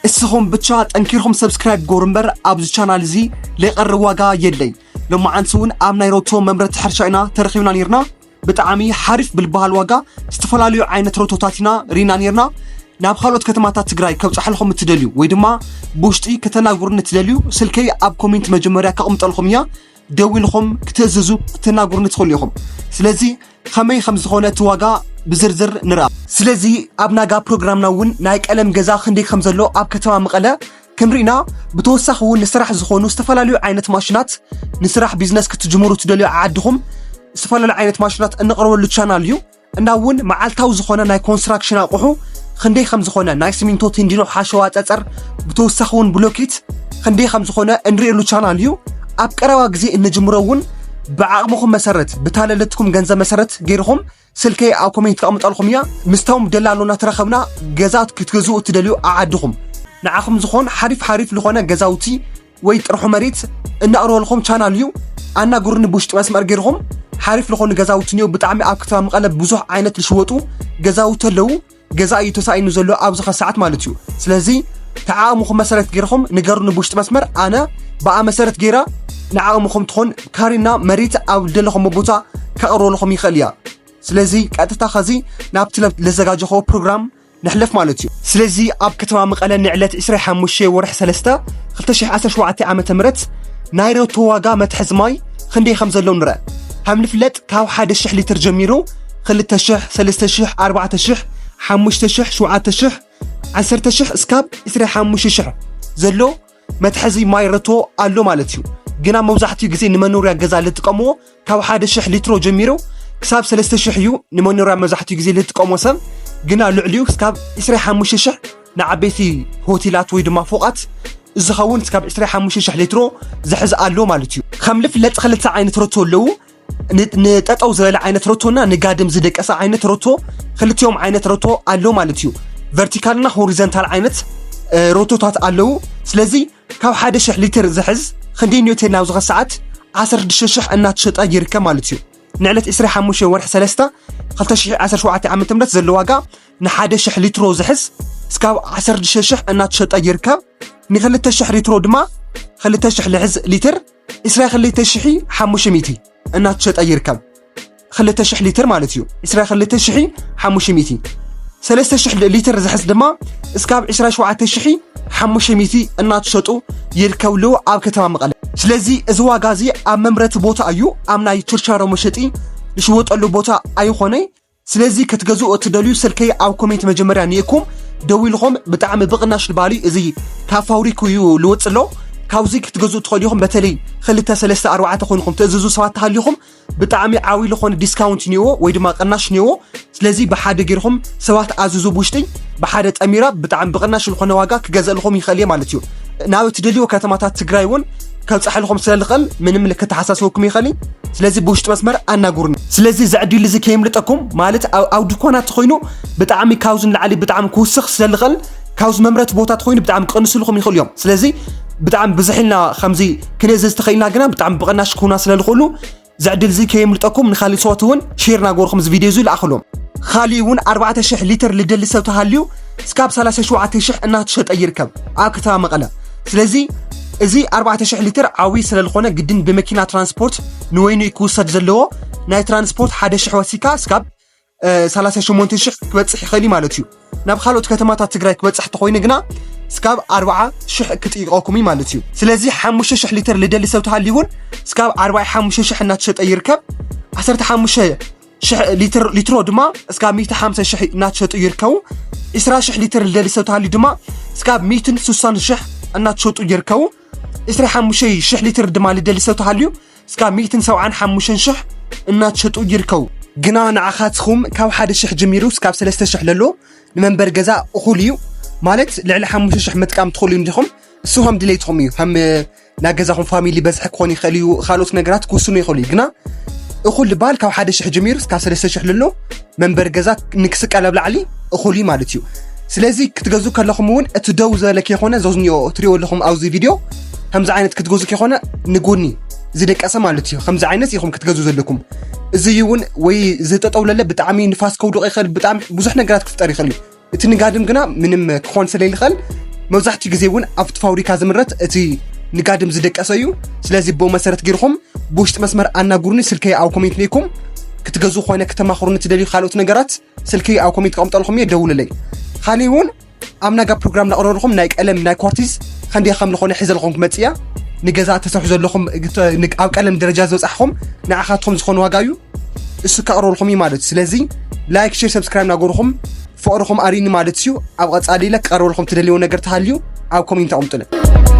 እስኹም ብቻ ጠንኪርኩም ሰብስክራይብ ጎሩ እምበር ኣብዚ ቻናል እዚ ለይቀርብ ዋጋ የለይ። ሎማዓንስ እውን ኣብ ናይ ሮቶ መምረቲ ሕርሻ ኢና ተረኺብና ነርና። ብጣዕሚ ሓሪፍ ብልበሃል ዋጋ ዝተፈላለዩ ዓይነት ሮቶታት ኢና ሪና ነርና። ናብ ካልኦት ከተማታት ትግራይ ከብፅሓልኩም እትደልዩ ወይ ድማ ብውሽጢ ከተናግሩኒ እትደልዩ ስልከይ ኣብ ኮሜንት መጀመርያ ከቕምጠልኩም እያ። ደዊልኩም ክትእዝዙ ክትናግሩኒ ትኽእሉ ኢኹም። ስለዚ ከመይ ከም ዝኾነ እቲ ዋጋ ብዝርዝር ንርኣ። ስለዚ ኣብ ናጋ ፕሮግራምና እውን ናይ ቀለም ገዛ ክንደይ ከም ዘሎ ኣብ ከተማ መቐለ ክንርኢና፣ ብተወሳኺ እውን ንስራሕ ዝኾኑ ዝተፈላለዩ ዓይነት ማሽናት ንስራሕ ቢዝነስ ክትጅምሩ ትደልዩ ዓድኹም ዝተፈላለዩ ዓይነት ማሽናት እንቕርበሉ ቻናል እዩ። እና እውን መዓልታዊ ዝኾነ ናይ ኮንስትራክሽን ኣቑሑ ክንደይ ከም ዝኾነ ናይ ሲሚንቶ ቴንዲኖ ሓሸዋ ፀፀር ብተወሳኺ እውን ብሎኬት ክንደይ ከም ዝኾነ እንርእየሉ ቻናል እዩ። ኣብ ቀረባ ግዜ እንጅምሮ እውን ብዓቕምኹም መሰረት ብታለለትኩም ገንዘብ መሰረት ገይርኹም ስልከይ ኣብ ኮሜንት ከቕምጠልኩም እያ። ምስቶም ደላሎ እናተራኸብና ገዛት ክትገዝኡ እትደልዩ ኣዓድኹም ንዓኹም ዝኾን ሓሪፍ ሓሪፍ ዝኾነ ገዛውቲ ወይ ጥርሑ መሬት እናቕርበልኩም ቻናል እዩ። ኣናግሩኒ ብውሽጢ መስመር ገይርኹም ሓሪፍ ዝኾኑ ገዛውቲ እኒኦ ብጣዕሚ ኣብ ከተማ መቐለ ብዙሕ ዓይነት ዝሽወጡ ገዛውቲ ኣለዉ። ገዛ እዩ ተሳኢኑ ዘሎ ኣብዚ ኸ ሰዓት ማለት እዩ። ስለዚ ተዓቕምኹም መሰረት ገይርኹም ንገሩኒ ብውሽጢ መስመር ኣነ ብኣ መሰረት ገይራ ንዓቕምኹም ትኾን ካሪና መሬት ኣብ ደለኹም ቦታ ከቕርበልኹም ይኽእል እያ። ስለዚ ቀጥታ ኸዚ ናብቲ ለዘጋጀኸዎ ፕሮግራም ንሕለፍ ማለት እዩ። ስለዚ ኣብ ከተማ መቐለ ንዕለት ዕስራ ሓሙሽተ ወርሒ ሰለስተ ክልተ ሽሕ ዓሰርተ ሸውዓተ ዓመተ ምህረት ናይ ሮቶ ዋጋ መትሐዚ ማይ ክንደይ ከም ዘሎ ንርአ። ከም ንፍለጥ ካብ ሓደ ሽሕ ሊትር ጀሚሩ ክልተ ሽሕ፣ ሰለስተ ሽሕ፣ ኣርባዕተ ሽሕ፣ ሓሙሽተ ሽሕ፣ ሸውዓተ ሽሕ፣ ዓሰርተ ሽሕ እስካብ ዕስራ ሓሙሽተ ሽሕ ዘሎ መትሐዚ ማይ ሮቶ ኣሎ ማለት እዩ። ግና መብዛሕትኡ ግዜ ንመኖርያ ገዛ ልጥቀምዎ ካብ ሓደ ሽሕ ሊትሮ ጀሚሩ ክሳብ ሰለስተ ሽሕ እዩ ንመኖርያ መብዛሕትኡ ግዜ ልጥቀሞ ሰብ። ግና ልዕሊኡ ክሳብ ዕስራ ሓሙሽተ ሽሕ ንዓበይቲ ሆቴላት ወይ ድማ ፎቓት ዝኸውን ክሳብ ዕስራ ሓሙሽተ ሽሕ ሊትሮ ዝሕዝ ኣሎ ማለት እዩ። ከም ልፍለጥ ክልተ ዓይነት ሮቶ ኣለዉ። ን- ንጠጠው ዝበለ ዓይነት ሮቶና ንጋድም ዝደቀሰ ዓይነት ሮቶ ክልቲኦም ዓይነት ሮቶ ኣሎ ማለት እዩ። ቨርቲካልና ሆሪዘንታል ዓይነት እ፣ ሮቶታት ኣለዉ። ስለዚ ካብ ሓደ ሽሕ ሊትር ዝሕዝ ክንደይ ኒዮቴል ናብ ዝኸ ሰዓት ዓሰርተ ሽዱሽተ ሽሕ እናተሸጠ ይርከብ ማለት እዩ። ንዕለት ዕስራ ሓሙሽተ ወርሒ ሰለስተ ክልተ ሽሕ ዓሰርተ ሸውዓተ ዓመተ ምህረት ዘሎ ዋጋ ንሓደ ሽሕ ሊትሮ ዝሕዝ እስካብ ዓሰርተ ሽዱሽተ ሽሕ እናተሸጠ ይርከብ። ንክልተ ሽሕ ሊትሮ ድማ ክልተ ሽሕ ልሕዝ ሊትር ዕስራ ክልተ ሽሕ ሓሙሽተ ሚእቲ እናተሸጠ ይርከብ። ክልተ ሽሕ ሊትር ማለት እዩ። ዕስራ ክልተ ሽሕ ሓሙሽተ ሚእቲ። ሰለስተ ሽሕ ሊትር ዝሕዝ ድማ እስካብ ዕስራ ሸውዓተ ሽሕ ሓሙሽተ ሚእቲ እናተሸጡ ይርከብሉ ኣብ ከተማ መቐለ። ስለዚ እዚ ዋጋ እዚ ኣብ መምረቲ ቦታ እዩ፣ ኣብ ናይ ችርቻሮ መሸጢ ዝሽወጠሉ ቦታ ኣይኾነይ። ስለዚ ክትገዝኡ እትደልዩ ስልከይ ኣብ ኮሜንት መጀመርያ ኒእኩም ደዊልኹም ብጣዕሚ ብቕናሽ ልባሊ እዚ ካብ ፋብሪኩ እዩ ልወፅእ ኣሎ። ካብዚ ክትገዝኡ ትኽእሉ ኢኹም። በተለይ ክልተ ሰለስተ ኣርባዕተ ኮይንኩም ትእዝዙ ሰባት ተሃሊኹም ብጣዕሚ ዓብዪ ዝኾነ ዲስካውንት ኒዎ ወይ ድማ ቅናሽ ኒዎ። ስለዚ ብሓደ ገይርኹም ሰባት ኣዝዙ ብውሽጢ ብሓደ ጠሚራ ብጣዕሚ ብቅናሽ ዝኾነ ዋጋ ክገዘእልኹም ይኽእል እየ ማለት እዩ። ናብ እትደልዮ ከተማታት ትግራይ እውን ከብፀሐልኹም ስለ ልኽእል ምንም ልክተሓሳስበኩም ይኽእል እዩ። ስለዚ ብውሽጢ መስመር ኣናግሩኒ። ስለዚ እዚ ዕድል እዚ ከየምልጠኩም ማለት ኣብ ኣብ ድኳናት ተኾይኑ ብጣዕሚ ካብዚ ንላዕሊ ብጣዕሚ ክውስኽ ስለ ልኽእል ካብዚ መምረቲ ቦታት ኮይኑ ብጣዕሚ ክቕንስልኹም ይኽእሉ እዮም። ስለዚ ብጣዕሚ ብዝሕ ኢልና ከምዚ ክንእዝዝ ተኽኢልና ግና ብጣዕሚ ብቕናሽ ክኹና ስለ ልኽእሉ እዚ ዕድል እዚ ከየምልጠኩም ንኻልእ ሰባት እውን ሼር ናገርኩም እዚ ቪድዮ እዚ ልኣኽሎም። ኻሊእ እውን ኣርባዕተ ሽሕ ሊትር ልደሊ ሰብ ተሃልዩ እስካብ ሰላሳ ሸውዓተ ሽሕ እናተሸጠ ይርከብ ኣብ ከተማ መቐለ። ስለዚ እዚ ኣርባዕተ ሽሕ ሊትር ዓብዪ ስለ ዝኾነ ግድን ብመኪና ትራንስፖርት ንወይኑ እዩ ክውሰድ ዘለዎ። ናይ ትራንስፖርት ሓደ ሽሕ ወሲካ እስካብ እ፣ ሰላሳ ሸሞንተ ሽሕ ክበፅሕ ይኽእል እዩ ማለት እዩ። ናብ ካልኦት ከተማታት ትግራይ ክበፅሕ ተኾይኑ ግና እስካብ ኣርብዓ ሽሕ ክጥይቐኩም እዩ ማለት እዩ። ስለዚ ሓሙሽተ ሽሕ ሊትር ልደሊ ሰብ ተሃልዩ እውን እስካብ ኣርብዓ ሓሙሽተ ሽሕ እናተሸጠ ይርከብ። ዓሰርተ ሓሙሽተ ሽሕ ሊትር ሊትሮ ድማ እስካብ ሚእቲ ሓምሳ ሽሕ እናተሸጡ ይርከቡ። ዕስራ ሽሕ ሊትር ልደሊ ሰብ ተሃልዩ ድማ እስካብ ሚእትን ስሳን ሽሕ እናተሸጡ ይርከቡ። ዕስራ ሓሙሽተ ሽሕ ሊትር ድማ ልደሊ ሰብ ተሃልዩ እስካብ ሚእትን ሰብዓን ሓሙሽተን ሽሕ እናተሸጡ ይርከቡ። ግና ንዓኻትኹም ካብ ሓደ ሽሕ ጀሚሩ እስካብ ሰለስተ ሽሕ ለሎ ንመንበር ገዛ እኹል እዩ። ማለት ልዕሊ ሓሙሽተ ሽሕ ምጥቃም ትኽእሉ እንዲኹም። እሱ ከም ድሌትኹም እዩ። ከም እ፣ ናይ ገዛኹም ፋሚሊ በዝሒ ክኾን ይኽእል እዩ። ካልኦት ነገራት ክውስኑ ይኽእሉ እዩ። ግና እኹል ልባል ካብ ሓደ ሽሕ ጀሚሩ እስካብ ሰለስተ ሽሕ ለሎ መንበር ገዛ ንክስቀል ኣብ ላዕሊ እኹል እዩ ማለት እዩ። ስለዚ ክትገዝኡ ከለኹም እውን እቲ ደው ዝበለ ከይኮነ ዞዝኒኦ ትሪኦ ኣለኹም ኣብዚ ቪድዮ ከምዚ ዓይነት ክትገዝኡ ከይኮነ ንጎኒ ዝደቀሰ ማለት እዩ። ከምዚ ዓይነት ኢኹም ክትገዝኡ ዘለኩም። እዚ እውን ወይ ዝጠጠው ለለ ብጣዕሚ ንፋስ ከውድቕ ይኽእል፣ ብጣዕሚ ብዙሕ ነገራት ክፍጠር ይኽእል እዩ። እቲ ንጋድም ግና ምንም ክኾን ስለ ይኽእል መብዛሕትኡ ግዜ እውን ኣብቲ ፋብሪካ ዝምረት እቲ ንጋድም ዝደቀሰ እዩ። ስለዚ ብኡ መሰረት ገይርኩም ብውሽጢ መስመር ኣናግሩኒ። ስልከይ ኣብ ኮሜንት ኔኩም ክትገዝኡ ኮነ ክተማኽሩኒ ትደልዩ ካልኦት ነገራት ስልከይ ኣብ ኮሜንት ቀምጠልኩም እየ፣ ደውልለይ። ካሊእ እውን ኣብ ናጋ ፕሮግራም ላቕረብልኩም ናይ ቀለም ናይ ኳርቲዝ ከንደይ ከም ዝኾነ ሒዘልኩም ክመጽእ እያ። ንገዛ ተሰርሑ ዘለኹም ግተ- ን- ኣብ ቀለም ደረጃ ዝበጻሕኹም ንዓኻትኩም ዝኾነ ዋጋ እዩ፣ እሱ ከቕረብልኩም እዩ ማለት እዩ። ስለዚ ላይክ፣ ሼር፣ ሰብስክራይብ ናገርኩም ፍቕርኹም ኣሪኒ ማለት እዩ። ኣብ ቐጻሊ ኢለ ክቐርበልኩም ትደልይዎ ነገር ተሃልዩ ኣብ ኮሜንት ኣቕምጡልን።